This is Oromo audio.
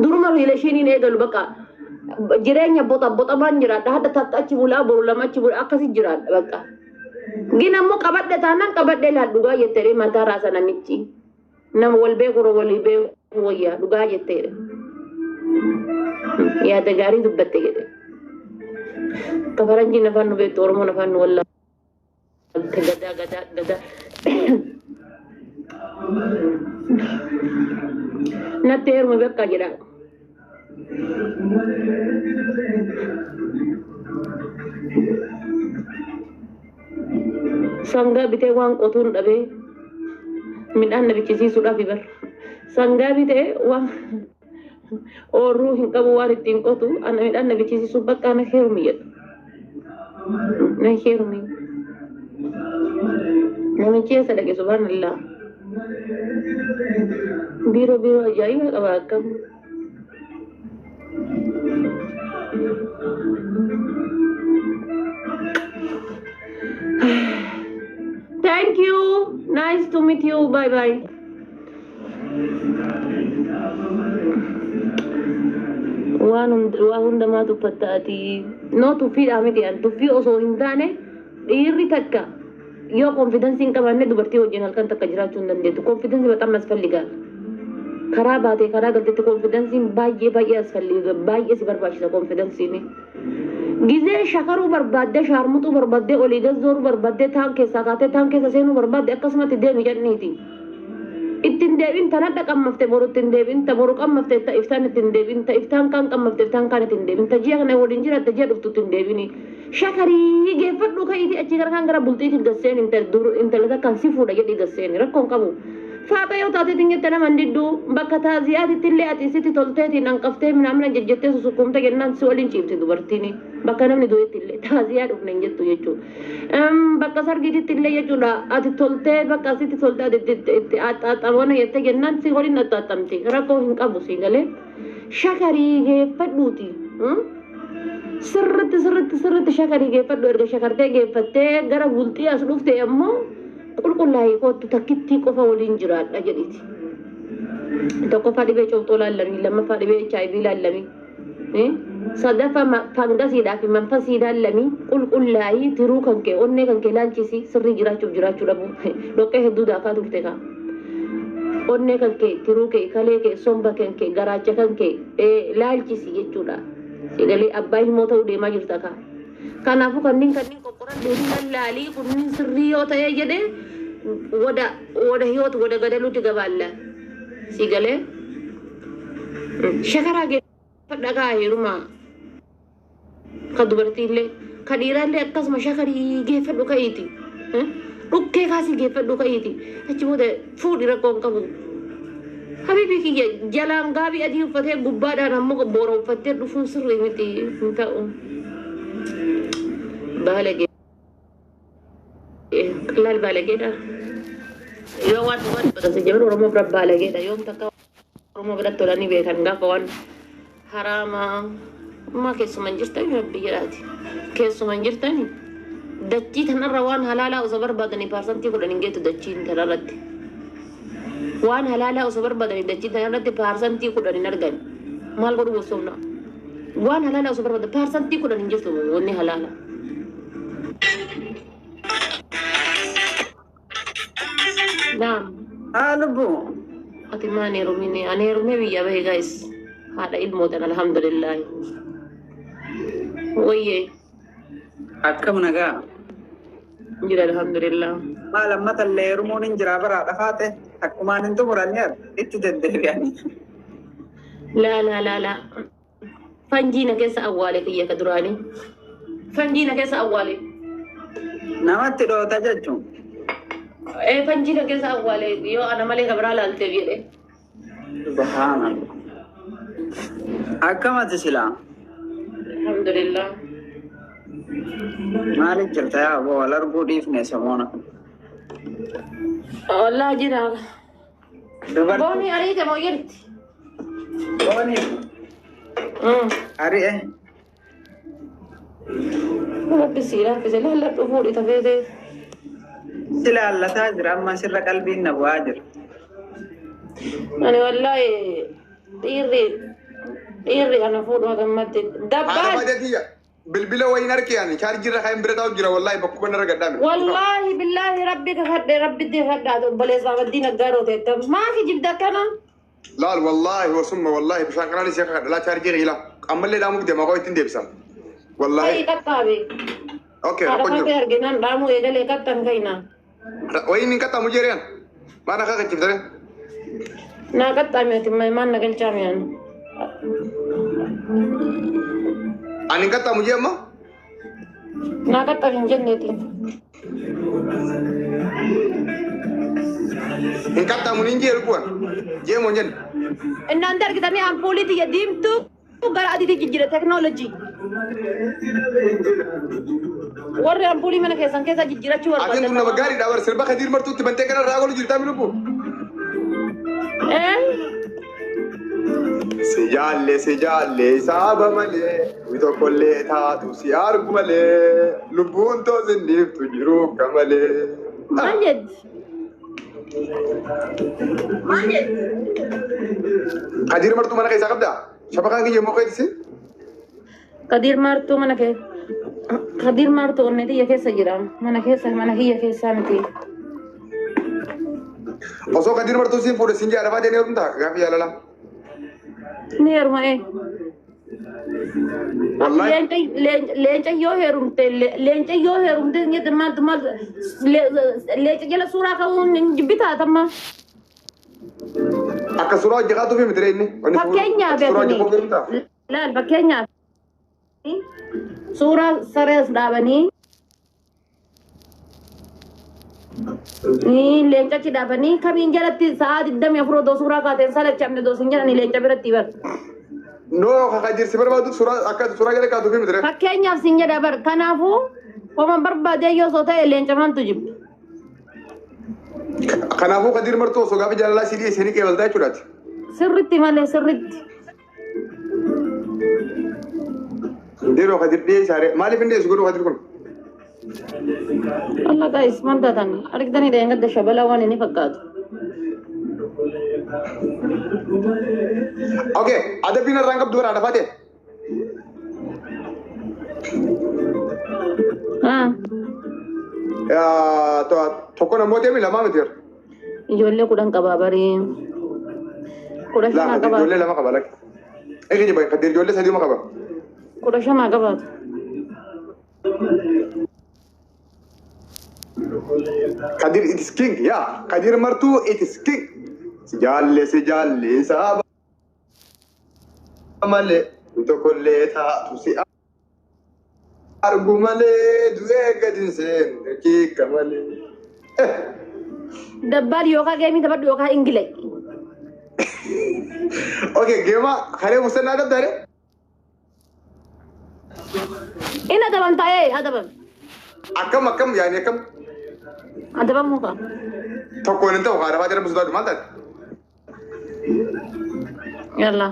Duruma relationiin eegalu bakka jireenya boxa boxamaan jiraadha. Hadda takka achi bulaa, boru lama achi bulaa, akkasi jiraadha bakka. Gin ammoo qabadhe taanaan qabadhe laal, dhugaa jettee mataa raasa namichi. Nama wal beeku walii beeku wayyaa, dhugaa jettee. Yaada gaarii dubbatte jedhe. Ka faranjiin afaan nu beektu, Oromoon afaan nu wallaalte, gadaa gadaa gadaa. Natti heeruma bakka jedha. Sangaa bitee waan qotuun dhabee midhaan na bichisiisuudhaaf bar. Sangaa bitee waan oorruu hin qabu, waan ittiin qotu, ana midhaan na bichisiisuu bakka, na heerumi jedha. Na heerumi. Namichi eessa dhaqe? Subhaanallah. Biiroo biiroo ajaa'ibaa qaba akkam. Thank you. Nice to meet you. Bye bye. Waan waa hundamaa tuffatta ati. No, tuffiidhaa miti, an tuffii osoo hin taane, dhiirri takka yoo confidence hin qabaanne dubartii wajjin halkan takka jiraachuu hin dandeettu. Confidence በጣም ያስፈልጋል. Karaa baatee karaa galtetti confidenceiin baay'ee baay'ee ያስፈልጋ, baay'ee si barbaachisa confidenceiin. Gizee shakaruu barbaaddee, shaarmuxuu barbaaddee, olii gad zooruu barbaaddee, taan keessaa kaatee taan keessa seenuu barbaadde, akkasumatti deemi jedhaniiti. Ittiin deebin, tanadha qammafte boru ittiin deebin, ta boru qammafte ta iftaan ittiin deebin, ta iftaan kaan qammafte iftaan kaan ittiin deebin, ta ji'a kana waliin jiraatte ji'a dhuftu ittiin deebini. Shakarii geeffadhu ka'iiti achi gara kaan gara bultiitiin gasseen, intala takkaan si fuudha jedhii gasseeni, rakkoon qabu. Faaxa yoo taateetiin jette nama hin didduu, bakka taaziyaatitti illee ati sitti tolteetiin hanqaftee minaamina jejjettee susukkuumte jennaan si waliin ciibti dubartiin. Bakka namni du'etti illee taaziyaa dhufne hin jettu jechuudha. Bakka sargiititti illee jechuudha, ati toltee bakka asitti toltee ati itti axxaaxamoona jettee jennaan si waliin axxaaxamti, rakkoo hin qabu si galee. Shakarii geeffadhuuti. Sirritti sirritti sirritti shakarii geeffadhu. Erga shakartee geeffattee gara bultii as dhufte ammoo qulqullaa'ii kootu, takkittii qofa waliin jiraadha jedhiti. Tokkoffaa dhibee cobxoo laallamii, lammaffaa dhibee HIV laallamii, sadaffaa fangasiidhaa fi manfasii laallamii, qulqullaa'ii tiruu kan kee, onnee kan kee laalchisi, sirrii jiraachuuf jiraachuu dhabu, dhoqqee hedduu daakaa turte kaa. Onnee kan kee, tiruu kee, kalee kee, somba kan kee, garaacha kan kee laalchisi jechuudha. Sagalee abbaa ilmoo ta'uu deemaa jirta kaa. Kanaafuu kanneen qoqqoradhu, lallaalii, kunniin sirrii yoo ta'ee jedhee wada wada hiyoot wada gadaluutti gabaalla. Si galee shakaraa geeffadha kaa heerumaa. Ka dubartiillee ka dhiiraallee akkasuma shakarii geeffadhu ka'iiti. Dhukkee kaasii geeffadhu ka'iiti. Achi booda fuudhi, rakkoo hin qabu. Habibi kiyya, jalaan gaabii adii uffatee gubbaadhaan ammoo boora uffattee dhufuun sirrii miti, hin ta'u. Baalagee. Laal, baalageedha. Yoo waan dhugaa dubbatan si jedhan Oromoo bira baalageedha. Yoom takka Oromoo biratti tolanii beekan gaafa waan haraamaa ammaa keessuma hin jirtani, rabbi jedhaati. Keessuma hin jirtani. Dachii tanarra waan halaalaa osoo barbaadanii 10% hin geettu dachiin tanarratti. Waan halaalaa osoo barbaadanii dachii tanarratti 10% hin argan. Maal godhu gosoomna? Waan halaalaa osoo barbaadan 10% hin jirtu wanni halaala. Naam. Haa lubbu. Ati maan heerumini? Ani heerumee biyya bahe guys. Haadha ilmootan, alhamdulillahi. Wayyee. Akkam, nagaa? Jira, alhamdulillah. Maal, ammatallee heerumuun hin jiraa baraa dhafaate akkumaan hin xumuranne itti deddeebi'anii. Laa laa laa laa. Fanjii na keessa awwaale kiyya ka duraanii. Fanjii na keessa awwaale. Namatti dhoota jechuun. Ee, fanjii na keessa awwaale, yoo ana malee ka biraa laalteef jedhe. Subhaanallah. Akkamati silaa? Alhamdulillah. Maaliif jirta yaa aboo, wal arguu dhiifne samoona. Wallaa jira. Dubartii Booni ariite moo jirti? Booni ari'e. Rabbi si laaffise, laalladhu, fuudhi tafeetee. Si laallataa jira, amma sirra qalbiin na bu'aa jira. Ani wallaahi dhiirri Dhiirri ana fuudhu hagammatti. Haadha Dabbaan. faatee tiyya bilbila wayiin harkee ani chaarjii irra kaa'een bira taa'u jira wallaahi bakkuma narra gadhaame. Wallaahi billaahi rabbi kakadhe rabbitti kakadhaate obboleessa Abdiin Aggaaroo teetta. Maa kijibda akkana? Laal wallaahi wasumma wallaahi bishaan kanaan isii kakadha laa chaarjii qiila ammallee dhaamuuf deema koo ittiin deebisa. Kai Wallaahi. qaqqaabe. Okay Haadha rakkoo jiru. faatee arginaan dhaamuu eegalee qaxxan kayna. Wayiin hin qaxxaamu jeeriyaan. Maana kakachiiftare. Naa qaxxaame ati maan na galchaame ani. Ani hin qaxxaamu jee amma. Naa qaxxaame hin jenneeti. Hin qaxxaamu niin jee lubbuwan. Jee moo hin jenne. Innaan argitanii ampuulii tiyya diimtuu gara adiitti jijjiira teknoolojii. Warri ampuulii mana keessan keessa jijjiirachuu Atiin tun nama barbaadan. gaariidha bara sirba Kadiir Martuutti bantee kana irraa golu jirtaa mi lubbu. Eh? Si jaalle si jaalle saaba malee wi tokkollee taatu si argu malee lubbuun toos hin dhiiftu jiruu akka malee. Maal jetti? Maal jetti? Kadiir Martuu mana keessaa qabdaa? Shabakaan kiyya immoo keettisi? Kadiir Maartuu mana kee. Kadiir Maartuu onnee tiyya keessa jira. Mana keessa mana kiyya keessaa miti. Osoo Kadiir Martuu siin fuudhe siin jaadhafaa jedhee heerumtaa gaaffii jaalalaa. Ni heeruma ee. Wallaahi. Leenca yoo heerumte leenca yoo heerumte jette maaltu maal leenca jala suuraa ka'uun hin jibbitaa tamma. Akka suuraa hojjetaatuuf miti ree inni. Wanni Fakkeenyaaf suuraa hojjetuuf heerumtaa. Laal fakkeenyaaf suuraa sarees dhaabanii ni leencachi dhaabanii kamiin jalatti sa'aa 24 odoo suuraa kaateen salachamne odoo sin jedhanii leenca biratti bar. No Kadiir si barbaadu suuraa akka suuraa jala kaatuuf miti ree. Fakkeenyaaf sin jedha bar kanaafuu homan barbaadee yoo osoo ta'e leenca maaltu jibba. Kanaafuu Kadiir Martuu osoo gaafa jaalalaa si dhiyeessee ni qeebaltaa jechuudhaati. Sirritti malee sirritti. Yeroo Kadiir dhiyeessaa ree maaliif hin dhiyeessu godhu Kadiir kun? Allah guys maal taatan argitanii dheengadda shabalaa waan inni fakkaatu. Okay adabbiin irraan qabdu bara haadha faatee. Ah, Tokko namoota emi lamaa miti yeroo. Ijoollee 10 qabaa barii. Kudha Laa shanaa Kadiir qabaatu. ijoollee lama qaba lakki. Eegi jibba Kadiir ijoollee sadiima qaba. 15 qabaatu. Kadir it is king yaa Kadir Martuu it is king. Si jaalle si jaalle saaba malee tokkollee taatu si argu malee du'ee gadi hin seenne kiika malee. Dabbaal yookaan geemii taphadhu yookaan ingile. Okay geema haree musannaa dabdaare. Inni adabam taa'ee adabam. Akkam akkam yaani akkam Adabamuu qaba. Tokkoon hin ta'u haadha faatee rabbi sodaatu maal taate? Yalla.